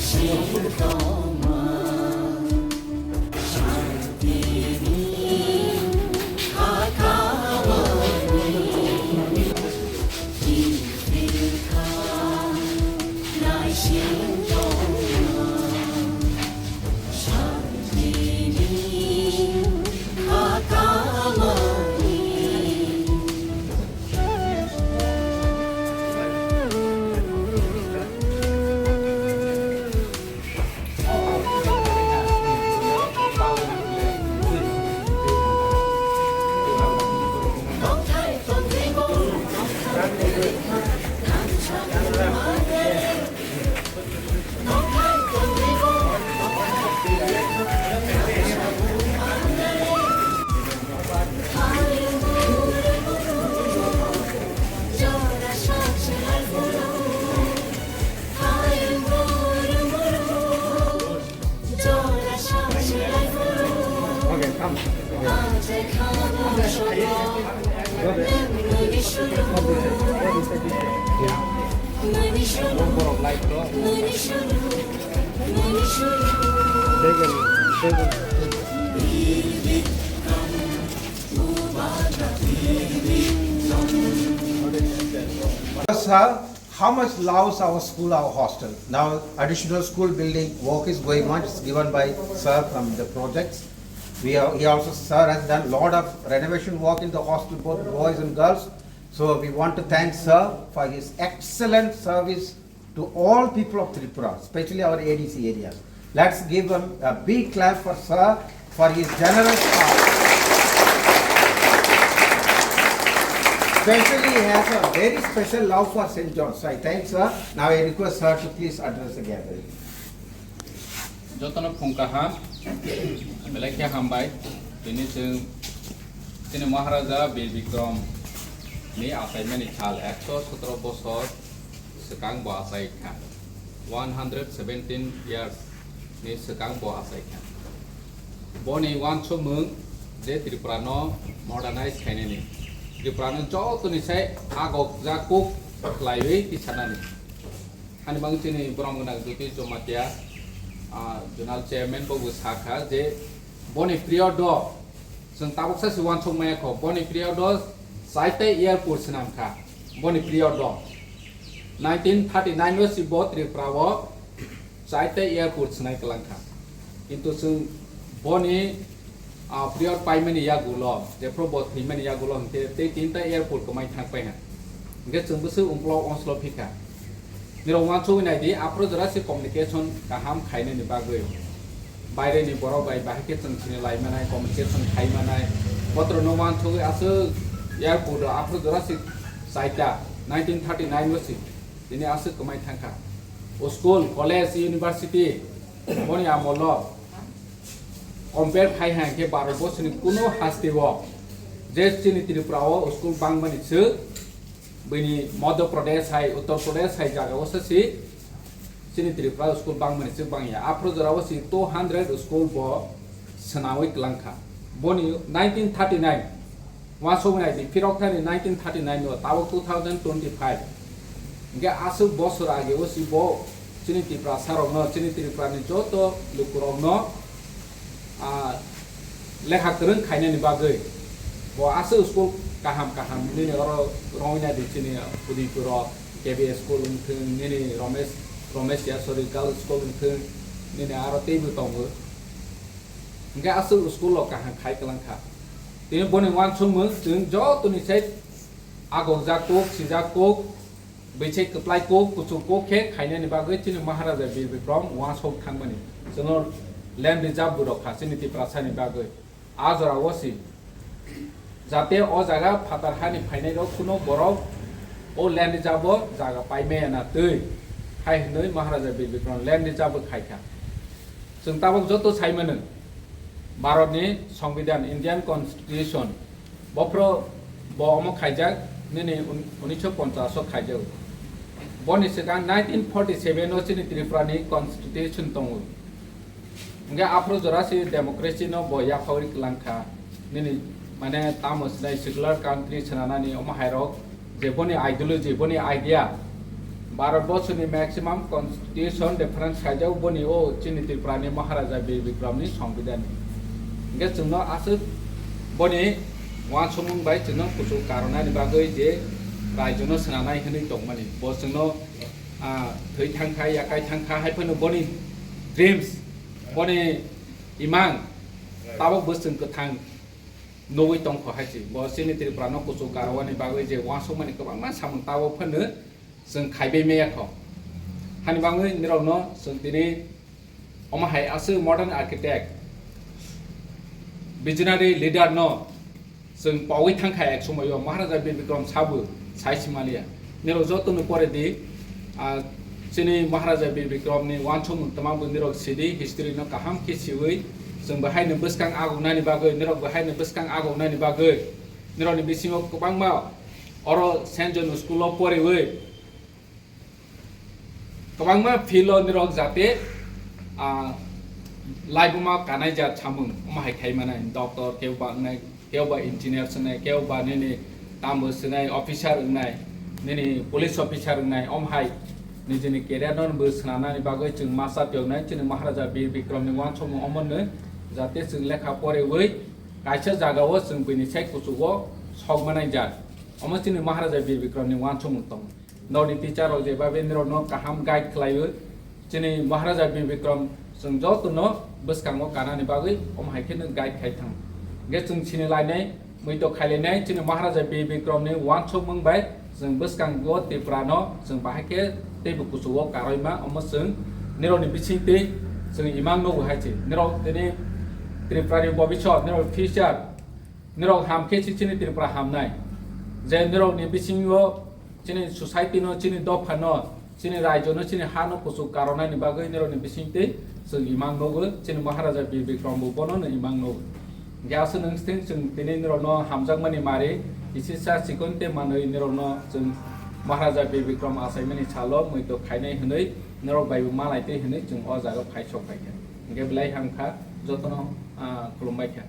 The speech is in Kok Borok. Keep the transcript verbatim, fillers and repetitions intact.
Sir, how much allows our school, our hostel? Now, additional school building work is going on. It's given by sir from the projects. We are, he also, sir has done lot of renovation work in the hostel, both boys and girls. So we want to thank sir for his excellent service to all people of Tripura, especially our A D C areas. Let's give him a big clap for sir for his generous heart. Especially, he has a very special love for Saint John. So I thank sir. Now I request sir to please address the gathering. Jotono phung kaham, belai khe hambai. Tini chwng chini Maharaja Bir Bikram ni achaimani sal ekso sotro bosor swkang bo achai kha. One hundred seventeen years ni swkang bo achai kha. Boni uansukmung je Tripura no modernize khainani, Tripura no jotoni sai agok jakuk khlaiwi tisanani. Hani bang chini borom gwnang Jyoti Jamatia, ah, zonal chairman bo bo sakha je boni period o chwng tabuksa se uansuk maya kho, boni period o chaita airport swnam kha, boni period o nineteen thirty nine o si bo Tripura o chaita airport swnai kwlang kha, kintu chwng boni ah, period paimani yagulo, jephru bo thwimani yagulo hwnkhe tei tinta airport kwmai thangpai ha. Hwnkhe chwng bwswk ungklo onslo phikha. Nirok uansugwi naidi, aphuru jora se communication kaham khainani bagwi. Baireni borok bai bahai khe chwng sini lai manai, communication khai manai. Botrokno uansugwi aswk airport o aphuru jora se chaita, nineteen thirty nine o se tini aswk kwmai thangkha. O school, college, university, boni amolo compare khai hai khe baro bosoni kuno haste o je chini Tripura o school bangmani se, bini Madhya Pradesh hai, Uttar Pradesh hai jaga o se si chini Tripura school bangmani se bangya. Aphuru jora o si two hundred school bo swnawi kwlang kha. Boni nineteen thirty nine, uansugwi naidi, phirok thani nineteen thirty nine o, tabuk two thousand twenty five. Hwnkhe aswk bosor age o si bo chini Tiprasa rokno, chini Tripura ni joto lukurokno, ah, lekha kwrwng khainani bagwi bo aswk school kaham kaham nini oro rwngwi naidi, chini Udaipur o K B school wngthwng, nini Ramesh, Ramesh Yasori Girls School wngthwng, nini aro teibo tongo. Hwnkhe aswk school o kaham khai kwlang kha. Tini boni uansukmung chwng jotoni sai agokjak kuk, sijak kuk, bwsai kwplai kuk, kuchuk kuk khe khainani bagwi chini Maharaja Bir Bikram uansuk thangmani. Chwngno land reserve bo rwkha chini Tiprasani bagwi. A jora o si jate o jaga phatar hani phainai rok kuno borok o land reserve o jaga paimaya na twi hai hwnwi Maharaja Bir Bikram land reserve bo khaikha. Chwng tabuk joto sai mano, Bharatni Songbidan, Indian Constitution, bophro bo omo khaijak, nini un-, unisho ponchash o khaijak. Boni swkang nineteen forty seven o chini Tripura ni Constitution tongo. Hwnkhe aphro jora se democracy no bo yaphaui kwlangkha. Nini mane tamo sinai secular country swnanani omo hairok je boni ideology, boni idea, Bharat borsoni maximum constitution reference khaijak boni o chini Tripura ni Maharaja Bir Bikram ni Songbidan ni. Hingke chwngno aswk boni wansukmung bai chwngno kuchuk karonani bagwi je raijono swnanai hwnwi tongmani. Bo chwngno, ah, thwi thangkha, yakai thangkha, hai phano boni dreams, boni imang tabok bo chwng kwthang nugwi tongkho hai se. Bo chini Tripura no kuchuk karwani bagwi je wansukmani kwbangma samung tabok phano chwng khaibai maya kho. Hani bagwi nirokno chwng tini omo hai aswk modern architect, visionary leader no chwng pawi thangkha ek somoio Maharaja Bir Bikram sabo sai simaliya. Nirok joto no pore di, ah, chini Maharaja Bir Bikram ni wansukmung twma bo nirok sidi history no kaham khe siwi chwng bahai no bwskang agongnani bagwi, nirok bahai no bwskang agongnani bagwi nirok ni bisingo kwbangma oro Saint John school o poriwi kwbangma field o nirok jate, ah, laibuma kanai jat samung omo hai khai manai, doctor kebo ba wngnai, kebo ba engineer swngnai, kebo ba nini tambo swngnai, officer wngnai, nini police officer wngnai, omo hai nijini career no bo swnamnani bagwi chwng masa tiyoknai chini Maharaja Bir Bikram ni wansukmung omo no jate chwng lekha poriwi kaisa jaga o chwng bini sai kuchugo sok manai jat. Omo chini Maharaja Bir Bikram ni wansukmung tongo. Norni teacher rok je babe nirok no kaham guide khlaiwi, chini Maharaja Bir Bikram chwng joto no bwskango kanani bagwi omo hai khe no guide khai thang. Hingke chwng sini lainai, muitok khailainai, chini Maharaja Bir Bikram ni wansukmung bai chwng bwskango Tripura no chwng bahai khe teibo kuchugo karwi ma, omo chwng nirok ni bising twi chwng imang nogo hai se. Nirok tini Tripura ni bobisot, nirok future, nirok ham khe si chini Tripura hamnai. Je nirok ni bisingo chini society no, chini dopha no, chini raijo no, chini ha no kuchuk karonani bagwi nirok ni bising twi chwng imang nogo, chini Maharaja Bir Bikram bo bono no imang nogo. Hingke aswk nwng sitheng chwng tini nirok no hamjakmani mari, kisi sa chikon te manwi nirok no chwng Maharaja Bir Bikram achaimani salo muitok khainai hwnwi nirok bai bo malai twi hwnwi chwng o jaga phai sok phaikha. Hingke belai hamkha, jotono, ah, khulumbaikha.